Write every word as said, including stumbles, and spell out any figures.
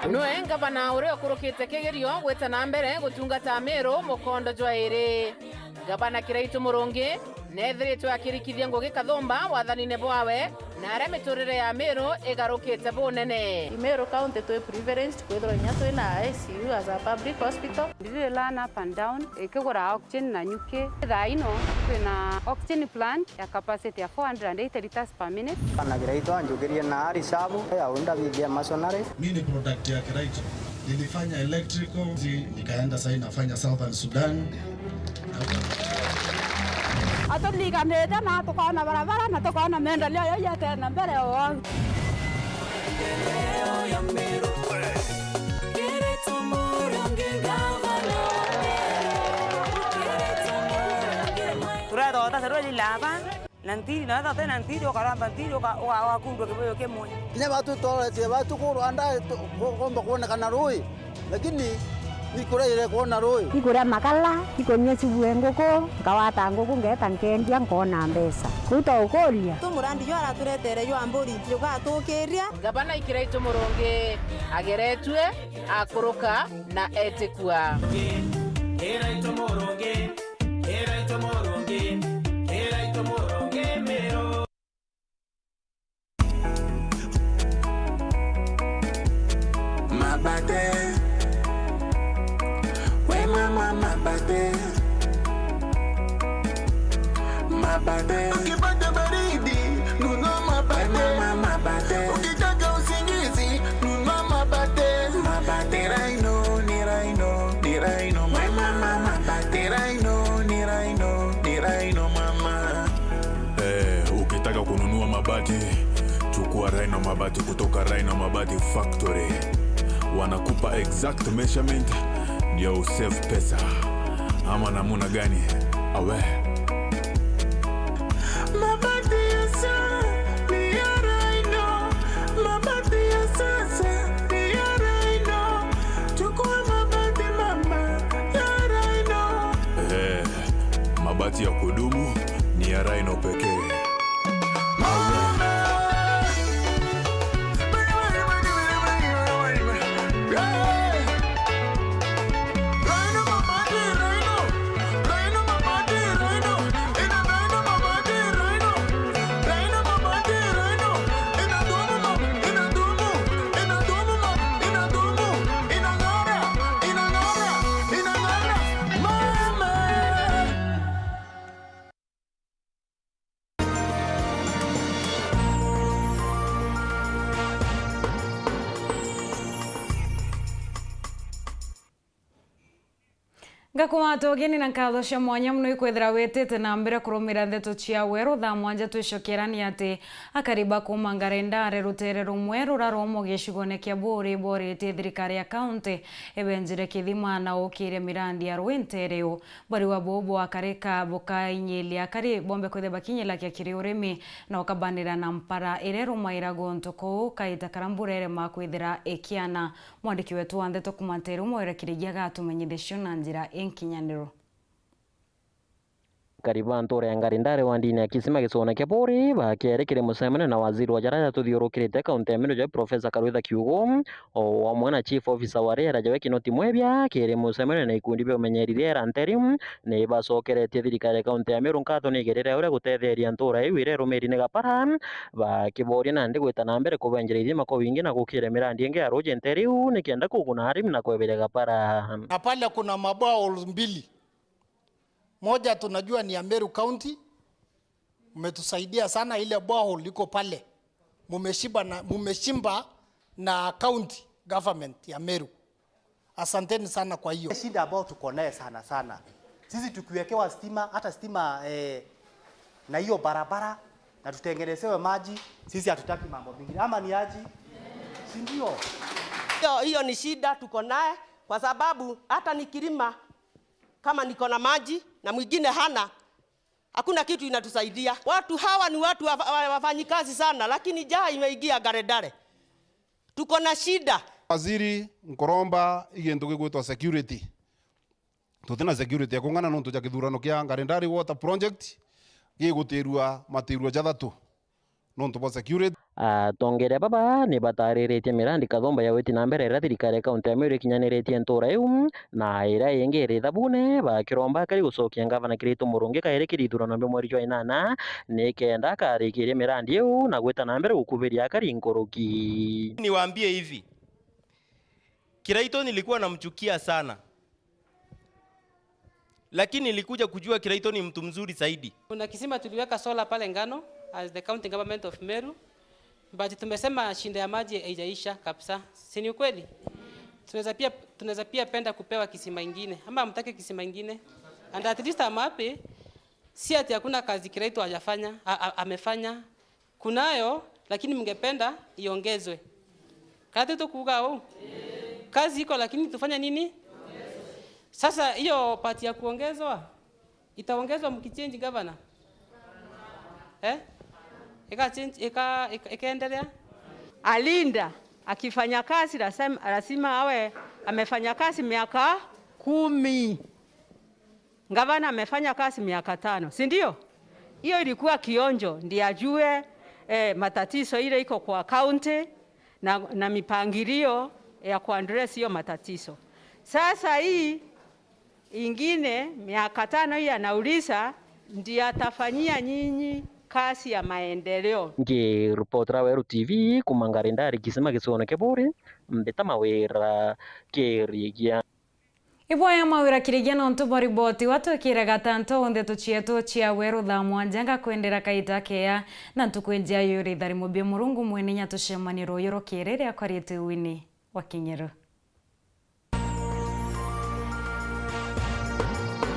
Nwe ngavana uria ukurukite kigerio gwita na mbere gutungata Meru mukondo jwa iri. Ngavana Kiraitu Murungi neethiritwe akirikithia ngugi kathumba wathanine bwawe, na aria miturire ya Meru igarukite bunene. Meru County twi privileged kwithirwa inya twina I C U as a public hospital. Ndiri learn up and down, ikigura oxygen na nyuki. Thaa ino twina oxygen plant ya capacity ya four hundred and eighty liters per minute. Bana Kiraitu anjukirie na ari sabu ya unda bithia masonary. Mi ni product ya Kiraitu. Nilifanya electrical, nikaenda sasa nafanya Southern Sudan. Aturiganite na tukoona barabara na tukoona maendeleo yau yatena mbere o. Turethota serwe lilaba. Na ntiri, na wethira utina ntiri, ukaramba ntiri, uka-, uka-, ugakundwa kibuyu kimwe. Kinya batu tworetie batu kurwa nda, tu-, ku-, kuumba kwonekana rui, lakini nikuraire kwona rui. Ikuria makala, ikunyua cibue nguku, nkawata nguku, ngeeta nkendia, nkoona mbeca. Kuu twaukuria. Tu murandi juu araturetere jwa mburi, jugatukiria. Ngavana Kiraitu Murungi ageretue, akuruka na etikua. Kiraitu Murungi. Kiraitu Murungi, Kiraitu Murungi Meru. Mabate. We mama mabate. Mabate. Ukipata baridi, nunua mabate. We mama mabate. Ukitaka usingizi, nunua mabate. Mabate. Ni Rhino, ni Rhino, ni Rhino, mama. Mabati Rhino, ni Rhino, ni Rhino mama. Eh, ukitaka kununua mabati, chukua Rhino Mabati kutoka Rhino Mabati Factory. Wanakupa exact measurement ndio usave pesa. Ama namuna gani? Awe. Mabati ya sasa ni ya Rhino. Mabati ya sasa ni ya Rhino. Chukua mabati mama ya Rhino. Eh, mabati ya kudumu ni ya Rhino pekee. Ngakumata ugeni na nkatho cia mwanya mono ikwithira witite na mbere kurumira ndeto cia weru. Thaa mwanja twicokerani ati akari ba kuuma Ngarendare rutere rumwe rura rumo gicigone kia Buuri boritie thirikari ya kaunti ibenjire kithima na ukiria mirandi ya rui ntere iu. Bariwa buu bwakarika bukainyilia akari bombe kwithira bakinyila kia kiri urimi na ukabanira na mpara iria irumaira guntu kuu kaita karia mbura irema kwithira ikiana. Mwandiki wetu wa ndeto kuuma Nteru Mwaura Kirigia agatumenyithia cio na njira inkinyaniru. Akari ba ntura ya Ngarindare wa ndini ya Kisima gicigone kia Buuri bakiari kiri mucemanio na waziri wa jaria jatuthiurukirite kaunti ya Meru jawe Professor Karwitha Kiugu, o wamwe na chief officer wa riera jawe Kinoti Mwebia, kiri mucemanio na ikundi bia umenyeri riera nteriu, ni bacokeretie thirikari ya kaunti ya Meru nkatho ni igerire uria gutetheria ntura iu iria irumiri ni gapara, bakiboria nandi gwita na mbere kubenjera ithima kwa wingi na gukira mirandi ingi ya ruuji nteriu nikenda kuguna arimi na kweberia gapara. Na pale kuna maboreholes mbili. Moja tunajua ni ya Meru County, mmetusaidia sana, ile borehole iko pale. Mumeshiba na, mumeshimba na county government ya Meru. Asanteni sana kwa hiyo. Shida ambayo tuko naye sana sana. Sisi tukiwekewa stima, hata stima, eh, na hiyo barabara, na tutengenezewe maji, sisi hatutaki mambo mingi. Ama ni aji? Si ndio? Hiyo, hiyo ni shida tuko naye, kwa sababu hata nikilima, kama niko na maji na mwingine hana, hakuna kitu inatusaidia. Watu hawa ni watu wa, wa, wafanyikazi sana, lakini njaa imeingia Ngarindare. Tuko na shida. Waziri, nkuromba i gintu gigwitwa security. Tutina security ya kung'ana nontu ja kithurano kia Ngarindare Water Project gigutirua matirua jathatu. Nontu bwa security. Atongeria baba ni batariritie mirandi kathumba ya witi na mbere iria thirikari ya kaunti ya Meru ikinyaniiritie ntuura iu, na iria ingi iri thabune, bakiromba akari gucokia ngavana Kiraitu Murungi kairi kiri ithurano bia mweri jwa inana, nikenda akarikiria mirandi iu na gwita na mbere gukubiria akari nkuruki. Niwaambie hivi, Kiraitu nilikuwa namchukia sana. Lakini nilikuja kujua Kiraitu ni mtu mzuri zaidi. Kuna kisima tuliweka solar pale Ngano as the county government of Meru, but tumesema shida ya maji haijaisha kabisa. Si ni ukweli? Tunaweza pia, tunaweza pia penda kupewa kisima ingine. Ama hamtaki kisima ingine? And at least I'm happy. Si ati hakuna kazi Kiraitu hajafanya, a, a, amefanya. Kunayo, lakini mngependa iongezwe. Kati tukuuga uu? Kazi iko, lakini tufanye nini? Sasa hiyo part ya kuongezwa, itaongezwa mkichange governor? Eh? Ika change, ika, ika, ikaendelea? Alinda, akifanya kazi lazima, lazima awe amefanya kazi miaka kumi. Gavana amefanya kazi miaka tano, si ndio? Hiyo ilikuwa kionjo, ndiye ajue, eh, matatizo ile iko kwa county na, na mipangilio ya kuaddress hiyo matatizo. Sasa hii ingine, miaka tano hii anauliza, ndiye atafanyia nyinyi kazi ya maendeleo. Ngiripotera Weru T V kuuma Ngarindari Kisima gicigoone kia Buuri, mbita Mawira Kirigia. Iboya Mawira Kirigia nontu bwa riboti iu twikire gatanto ndeto cietu cia Weru thaa mwanja. Ngakwendera kaita kea na ntuku injega ya uritharimo bia Murungu Mwene Inya. Tucemanie ruuyu rukiri. Riakwa riitwa Winnie wa Kinyeru.